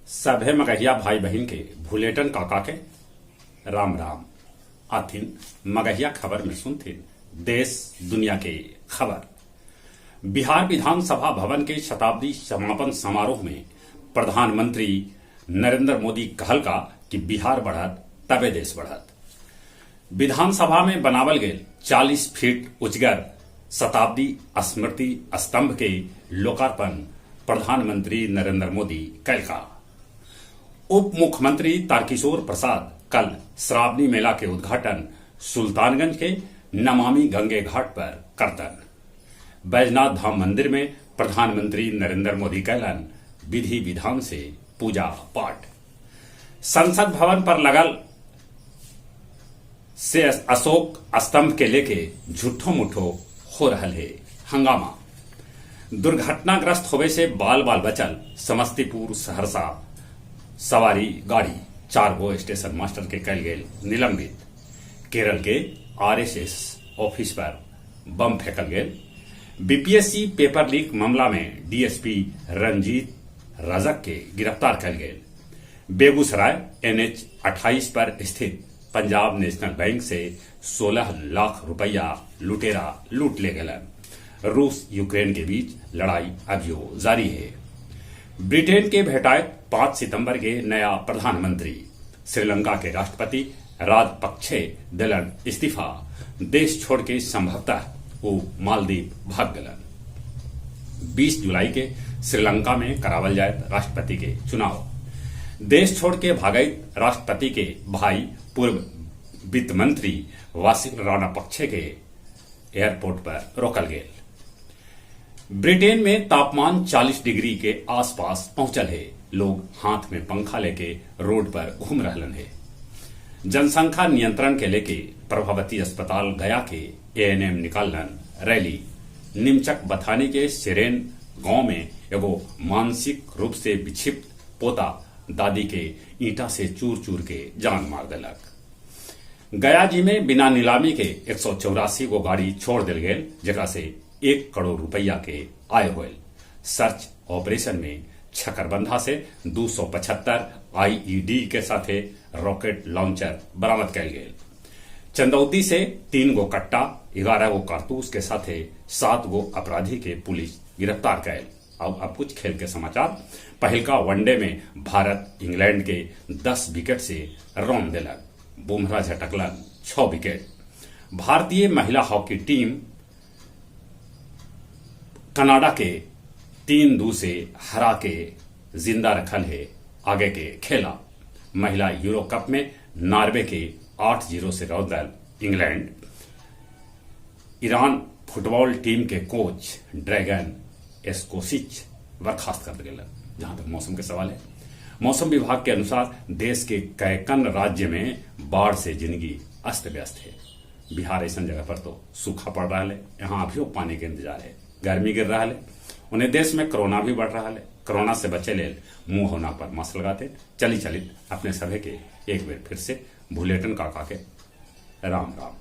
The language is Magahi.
सभे मगहिया भाई बहिन के भुलेटन काका के राम राम। आथिन मगहिया खबर में सुनथिन देश दुनिया के खबर। बिहार विधानसभा भवन के शताब्दी समापन समारोह में प्रधानमंत्री नरेंद्र मोदी कहलका कि बिहार बढ़त तबे देश बढ़त। विधानसभा में बनावल गेल 40 फीट उचगर शताब्दी स्मृति स्तंभ के लोकार्पण प्रधानमंत्री नरेंद्र मोदी कैलका। उप मुख्यमंत्री तारकिशोर प्रसाद कल श्रावणी मेला के उद्घाटन सुल्तानगंज के नमामि गंगे घाट पर करतन। बैजनाथ धाम मंदिर में प्रधानमंत्री नरेंद्र मोदी कैलन विधि विधान से पूजा पाठ। संसद भवन पर लगल से अशोक स्तंभ के लेके झूठो मुठो हो रहल है हंगामा। दुर्घटनाग्रस्त होवे से बाल बाल बचल समस्तीपुर सहरसा सवारी गाड़ी 4 गो स्टेशन मास्टर के कैल गेल निलंबित। केरल के आरएसएस ऑफिस पर बम फेंकल गेल। बीपीएससी पेपर लीक मामला में डीएसपी रंजीत रजक के गिरफ्तार कैल गेल। बेगूसराय एनएच 28 पर स्थित पंजाब नेशनल बैंक से 16 लाख रुपया लुटेरा लूट ले गलन। रूस यूक्रेन के बीच लड़ाई अभियो जारी है। ब्रिटेन के भेटायत 5 सितंबर के नया प्रधानमंत्री। श्रीलंका के राष्ट्रपति राजपक्षे दिलन इस्तीफा। देश छोड़ के संभवतः वो मालदीव भाग गलन। 20 जुलाई के श्रीलंका में करावल जाए राष्ट्रपति के चुनाव। देश छोड़ के भागत राष्ट्रपति के भाई पूर्व वित्त मंत्री वासिल राणापक्षे के एयरपोर्ट पर रोकल गेल। ब्रिटेन में तापमान 40 डिग्री के आसपास पहुंचल है। लोग हाथ में पंखा लेके रोड पर घूम रहलन है। जनसंख्या नियंत्रण के लेके प्रभावती अस्पताल गया के एएनएम निकालन रैली। निमचक बथानी के सिरेन गांव में एगो मानसिक रूप से विक्षिप्त पोता दादी के ईंटा से चूर चूर के जान मार देलक। गया जी में बिना नीलामी के 184 गो गाड़ी छोड़ दिल गेल, जेकरा से 1 करोड़ रुपया के आय होल। सर्च ऑपरेशन में छकरबंधा से 275 आईईडी के साथे रॉकेट लॉन्चर बरामद कैल गेल। चंदौती से 3 गो कट्टा 11 गो कारतूस के साथे 7 गो अपराधी के पुलिस गिरफ्तार कैल। अब कुछ खेल के समाचार। पहलका वनडे में भारत इंग्लैंड के 10 विकेट से रौंद देलक। बुमराह झटकलन 6 विकेट। भारतीय महिला हॉकी टीम कनाडा के 3-2 से हरा के जिंदा रखल है आगे के खेला। महिला यूरो कप में नॉर्वे के 8-0 से Raundal England. Iran football team के कोच ड्रैगन एस्कोसिच बर्खास्त कर दिया। जहां तक मौसम के सवाल है, मौसम विभाग के अनुसार देश के कैकन राज्य में बाढ़ से जिंदगी अस्त व्यस्त है। बिहार ऐसा जगह पर तो सूखा पड़ रहा है, यहाँ अभी पानी के इंतजार है। गर्मी गिर रहा है, उन्हें देश में कोरोना भी बढ़ रहा है। कोरोना से बचे ले मुंह होना पर मास्क लगाते चली चली अपने सभे के एक बार फिर से भुलेटन काका के राम राम।